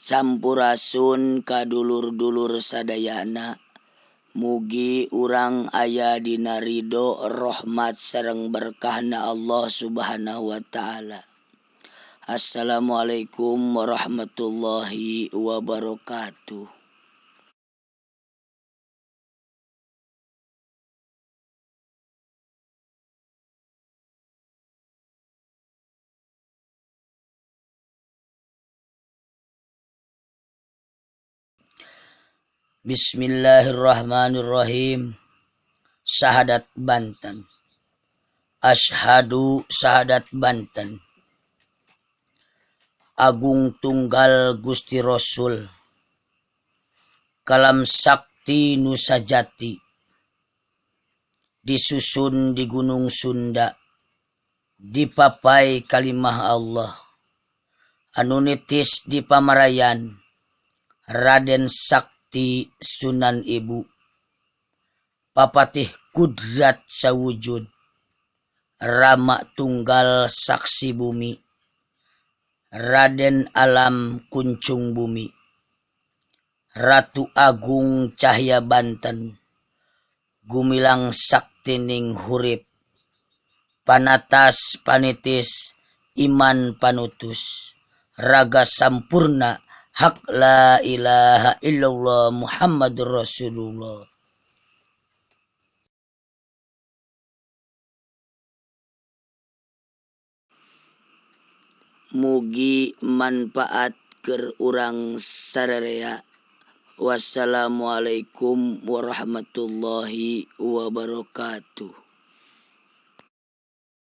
Sampurasun ka dulur-dulur sadayana. Mugi urang aya dina ridho rahmat sareng berkahna Allah Subhanahu wa taala. Assalamualaikum warahmatullahi wabarakatuh. Bismillahirrahmanirrahim. Syahadat Banten. Asyhadu syahadat Banten. Agung tunggal Gusti Rasul. Kalam sakti nu sajati. Disusun di Gunung Sunda. Dipapai kalimah Allah. Anu nitis di Pamarayan. Raden Sakti Sunan Ibu. Papatih kudrat sawujud. Rama tunggal saksi bumi. Raden Alam Kuncung Bumi. Ratu Agung Cahya Banten. Gumilang saktining hurip. Panatas panitis iman panutus. Raga sampurna hak la ilaha illallah Muhammadur Rasulullah. Mugi manfaat keur urang sararea. Wassalamualaikum warahmatullahi wabarakatuh.